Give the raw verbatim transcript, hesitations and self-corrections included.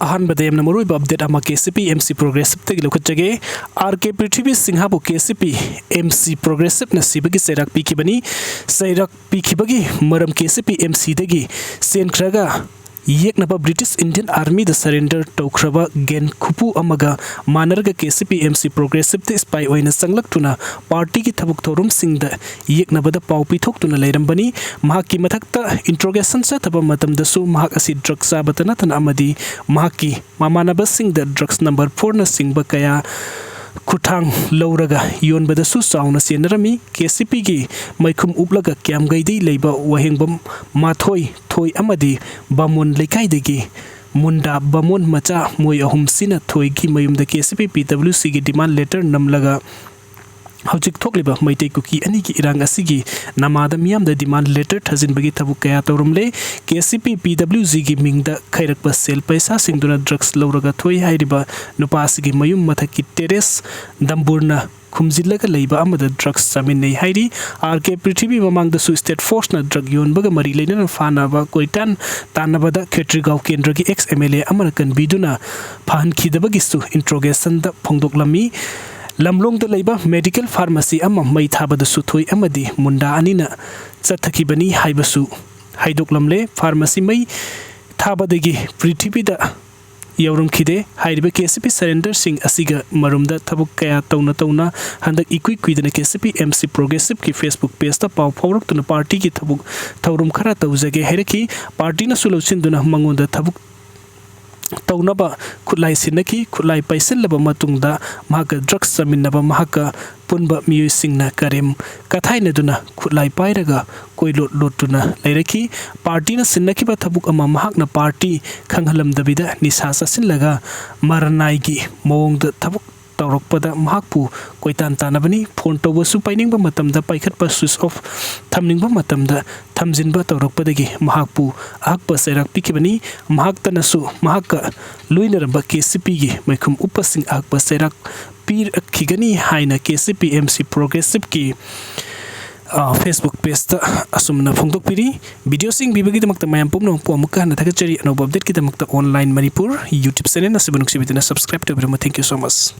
ꯑꯍꯥꯟꯕꯗ ꯌꯥꯝꯅ ꯃꯔꯨꯑꯣꯏꯕ ꯑꯞꯗꯦꯠ ꯑꯃ K C P M C ꯄ꯭ꯔꯣꯒ꯭ꯔꯦꯁꯤꯞꯇꯒꯤ ꯂꯧꯈꯠꯆꯒꯦ꯫ R ꯀꯦ ꯄ꯭ꯔꯤꯊꯤꯕꯤ ꯁꯤꯡꯍꯕꯨ K C P M C ꯄ꯭ꯔꯣꯒ꯭ꯔꯦꯁꯤꯞꯅ ꯁꯤꯕꯒꯤ ꯆꯩꯔꯥꯛ ꯄꯤꯈꯤꯕꯅꯤ꯫ ꯆꯩꯔꯥꯛ ꯄꯤꯈꯤꯕꯒꯤ ꯃꯔꯝ ꯀꯦ ꯁꯤ ꯄꯤ ꯑꯦꯝ ꯁꯤꯗꯒꯤ ꯆꯦꯟꯈ꯭ꯔꯒ ꯌꯦꯛꯅꯕ ꯕ꯭ꯔꯤꯇꯤꯁ ꯏꯟꯗꯤꯌꯟ ꯑꯥꯔꯃꯤꯗ ꯁꯔꯦꯟꯗꯔ ꯇꯧꯈ꯭ꯔꯕ ꯒꯦꯟ ꯈꯨꯄꯨ ꯑꯃꯒ ꯃꯥꯟꯅꯔꯒ K C P M C ꯄ꯭ꯔꯣꯒ꯭ꯔꯦꯁꯤꯞꯇ ꯁꯤꯄꯥꯏ ꯑꯣꯏꯅ ꯆꯪꯂꯛꯇꯨꯅ ꯄꯥꯔꯇꯤꯒꯤ ꯊꯕꯛ ꯊꯧꯔꯝꯁꯤꯡꯗ ꯌꯦꯛꯅꯕꯗ ꯄꯥꯎ ꯄꯤꯊꯣꯛꯇꯨꯅ ꯂꯩꯔꯝꯕꯅꯤ꯫ ꯃꯍꯥꯛꯀꯤ ꯃꯊꯛꯇ ꯏꯟꯇ꯭ꯔꯣꯒꯦꯁꯟ ꯆꯠꯊꯕ ꯃꯇꯝꯗꯁꯨ ꯃꯍꯥꯛ ꯑꯁꯤ ꯗ꯭ꯔꯒ ꯆꯥꯕꯇ ꯅꯠꯇꯅ ꯑꯃꯗꯤ ꯃꯍꯥꯛꯀꯤ ꯃꯃꯥꯟꯅꯕꯁꯤꯡꯗ ꯗ꯭ꯔꯒꯁ ꯅꯝꯕꯔ ꯐꯣꯔꯅꯆꯤꯡꯕ ꯀꯌꯥ ꯈꯨꯠꯊꯥꯡ ꯂꯧꯔꯒ ꯌꯣꯟꯕꯗꯁꯨ ꯆꯥꯎꯅ ꯆꯦꯟꯅꯔꯝꯃꯤ꯫ ꯀꯦ ꯁꯤ ꯄꯤꯒꯤ ꯃꯩꯈꯨꯝ ꯎꯞꯂꯒ ꯀ꯭ꯌꯥꯝꯒꯩꯗꯤ ꯂꯩꯕ ꯋꯥꯍꯦꯡꯕꯝ ꯃꯥꯊꯣꯏ ꯊꯣꯏ ꯑꯃꯗꯤ ꯕꯥꯃꯣꯟ ꯂꯩꯀꯥꯏꯗꯒꯤ ꯃꯨꯟꯗꯥ ꯕꯥꯃꯣꯟ ꯃꯆꯥ ꯃꯣꯏ ꯑꯍꯨꯝꯁꯤꯅ ꯊꯣꯏꯒꯤ ꯃꯌꯨꯝꯗ ꯀꯦ ꯁꯤ ꯄꯤ ꯄꯤ ꯗꯕ꯭ꯂꯤꯎ ꯁꯤꯒꯤ ꯗꯤꯃꯥꯟ ꯂꯦꯇꯔ ꯅꯝꯂꯒ ꯍꯧꯖꯤꯛ ꯊꯣꯛꯂꯤꯕ ꯃꯩꯇꯩ ꯀꯨꯀꯤ ꯑꯅꯤꯒꯤ ꯏꯔꯥꯡ ꯑꯁꯤꯒꯤ ꯅꯃꯥꯗ ꯃꯤꯌꯥꯝꯗ ꯗꯤꯃꯥꯟ ꯂꯦꯇꯔ ꯊꯥꯖꯤꯟꯕꯒꯤ ꯊꯕꯛ ꯀꯌꯥ ꯇꯧꯔꯝꯂꯦ꯫ ꯀꯦ ꯁꯤ ꯄꯤ ꯄꯤ ꯗꯕ꯭ꯂꯤꯎ ꯖꯤꯒꯤ ꯃꯤꯡꯗ ꯈꯥꯏꯔꯛꯄ ꯁꯦꯜ ꯄꯩꯁꯥꯁꯤꯡꯗꯨꯅ ꯗ꯭ꯔꯒꯁ ꯂꯧꯔꯒ ꯊꯣꯏ ꯍꯥꯏꯔꯤꯕ ꯅꯨꯄꯥ ꯑꯁꯤꯒꯤ ꯃꯌꯨꯝ ꯃꯊꯛꯀꯤ ꯇꯦꯔꯦꯁ ꯗꯝꯕꯨꯔꯅ ꯈꯨꯝꯖꯤꯜꯂꯒ ꯂꯩꯕ ꯑꯃꯗ ꯗ꯭ꯔꯒꯁ ꯆꯥꯃꯤꯟꯅꯩ ꯍꯥꯏꯔꯤ꯫ ꯑꯥꯔ ꯀꯦ ꯄ꯭ꯔꯤꯊꯤꯕꯤ ꯃꯃꯥꯡꯗꯁꯨ ꯁ꯭ꯇꯦꯠ ꯐꯣꯔꯁꯅ ꯗ꯭ꯔꯒ ꯌꯣꯟꯕꯒ ꯃꯔꯤ ꯂꯩꯅꯅ ꯐꯥꯅꯕ ꯀꯣꯏꯇꯥꯟ ꯇꯥꯟꯅꯕꯗ ꯈꯦꯇ꯭ꯔꯤꯒꯥꯎ ꯀꯦꯟꯗ꯭ꯔꯒꯤ ꯑꯦꯛꯁ ꯑꯦꯝ ꯑꯦꯜ ꯑꯦ ꯑꯃꯅ ꯀꯟꯕꯤꯗꯨꯅ ꯐꯥꯍꯟꯈꯤꯗꯕꯒꯤꯁꯨ ꯏꯟꯇ꯭ꯔꯣꯒꯦꯁꯟꯗ ꯐꯣꯡꯗꯣꯛꯂꯝꯃꯤ꯫ ꯂꯝꯂꯣꯡꯗ ꯂꯩꯕ ꯃꯦꯗꯤꯀꯦꯜ ꯐꯥꯔꯃꯥꯁꯤ ꯑꯃ ꯃꯩ ꯊꯥꯕꯗꯁꯨ ꯊꯣꯏ ꯑꯃꯗꯤ ꯃꯨꯟꯗꯥ ꯑꯅꯤꯅ ꯆꯠꯊꯈꯤꯕꯅꯤ ꯍꯥꯏꯕꯁꯨ ꯍꯥꯏꯗꯣꯛꯂꯝꯂꯦ꯫ ꯐꯥꯔꯃꯥꯁꯤ ꯃꯩ ꯊꯥꯕꯗꯒꯤ ꯄ꯭ꯔꯤꯊꯤꯕꯤꯗ ꯌꯧꯔꯝꯈꯤꯗꯦ꯫ ꯍꯥꯏꯔꯤꯕ ꯀꯦ ꯁꯤ ꯄꯤ ꯁꯔꯦꯟꯗꯔꯁꯤꯡ ꯑꯁꯤꯒ ꯃꯔꯨꯝꯗ ꯊꯕꯛ ꯀꯌꯥ ꯇꯧꯅ ꯇꯧꯅ ꯍꯟꯗꯛ ꯏꯀꯨꯏ ꯀꯨꯏꯗꯅ K C P M C ꯄ꯭ꯔꯣꯒ꯭ꯔꯦꯁꯤꯞꯀꯤ Facebook ꯄꯦꯖꯇ ꯄꯥꯎ ꯐꯥꯎꯔꯛꯇꯨꯅ ꯄꯥꯔꯇꯤꯒꯤ ꯊꯕꯛ ꯊꯧꯔꯝ ꯈꯔ ꯇꯧꯖꯒꯦ ꯍꯥꯏꯔꯛꯈꯤ꯫ ꯄꯥꯔꯇꯤꯅꯁꯨ ꯂꯧꯁꯤꯟꯗꯨꯅ ꯃꯉꯣꯟꯗ ꯊꯕꯛ ꯇꯧꯅꯕ ꯈꯨꯠꯂꯥꯏ ꯁꯤꯟꯅꯈꯤ꯫ ꯈꯨꯠꯂꯥꯏ ꯄꯥꯏꯁꯤꯜꯂꯕ ꯃꯇꯨꯡꯗ ꯃꯍꯥꯛꯀ ꯗ꯭ꯔꯒꯁ ꯆꯥꯃꯤꯟꯅꯕ ꯃꯍꯥꯛꯀ ꯄꯨꯟꯕ ꯃꯤꯑꯣꯏꯁꯤꯡꯅ ꯀꯔꯦꯝ ꯀꯊꯥꯏꯅꯗꯨꯅ ꯈꯨꯠꯂꯥꯏ ꯄꯥꯏꯔꯒ ꯀꯣꯏꯂꯣꯠ ꯂꯣꯠꯇꯨꯅ ꯂꯩꯔꯛꯈꯤ꯫ ꯄꯥꯔꯇꯤꯅ ꯁꯤꯟꯅꯈꯤꯕ ꯊꯕꯛ ꯑꯃ ꯃꯍꯥꯛꯅ ꯄꯥꯔꯇꯤ ꯈꯪꯍꯜꯂꯝꯗꯕꯤꯗ ꯅꯤꯁꯥ ꯆꯥꯁꯤꯜꯂꯒ ꯃꯔꯅꯥꯏꯒꯤ ꯃꯑꯣꯡꯗ ꯊꯕꯛ ꯇꯧꯔꯛꯄꯗ ꯃꯍꯥꯛꯄꯨ ꯀꯣꯏꯇꯥꯟ ꯇꯥꯟꯅꯕꯅꯤ꯫ ꯐꯣꯟ ꯇꯧꯕꯁꯨ ꯄꯥꯏꯅꯤꯡꯕ ꯃꯇꯝꯗ ꯄꯥꯏꯈꯠꯄ, ꯁ꯭ꯋꯤꯆ ꯑꯣꯐ ꯊꯝꯅꯤꯡꯕ ꯃꯇꯝꯗ ꯊꯝꯖꯤꯟꯕ ꯇꯧꯔꯛꯄꯗꯒꯤ ꯃꯍꯥꯛꯄꯨ ꯑꯍꯛꯄ ꯆꯩꯔꯥꯛ ꯄꯤꯈꯤꯕꯅꯤ꯫ ꯃꯍꯥꯛꯇꯅꯁꯨ ꯃꯍꯥꯛꯀ ꯂꯣꯏꯅꯔꯝꯕ ꯀꯦ ꯁꯤ ꯄꯤꯒꯤ ꯃꯩꯈꯨꯝ ꯎꯞꯄꯁꯤꯡ ꯑꯍꯛꯄ ꯆꯩꯔꯥꯛ ꯄꯤꯔꯛꯈꯤꯒꯅꯤ ꯍꯥꯏꯅ K C P M C ꯄ꯭ꯔꯣꯒ꯭ꯔꯦꯁꯤꯞꯀꯤ Facebook pageꯇ ꯑꯁꯨꯝꯅ ꯐꯣꯡꯗꯣꯛꯄꯤꯔꯤ꯫ Videoꯁꯤꯡ ꯄꯤꯕꯒꯤꯗꯃꯛꯇ ꯃꯌꯥꯝ ꯄꯨꯝꯅꯃꯛꯄꯨ ꯑꯃꯨꯛꯀ ꯍꯟꯅ ꯊꯥꯒꯠꯆꯔꯤ꯫ ꯑꯅꯧꯕ updateꯀꯤꯗꯃꯛꯇ Online Manipur YouTube channel ꯑꯁꯤꯕꯨ ꯅꯨꯡꯁꯤꯕꯤꯗꯨꯅ subscribe ꯇꯧꯕꯤꯔꯝꯃꯨ꯫ Thank you so much꯫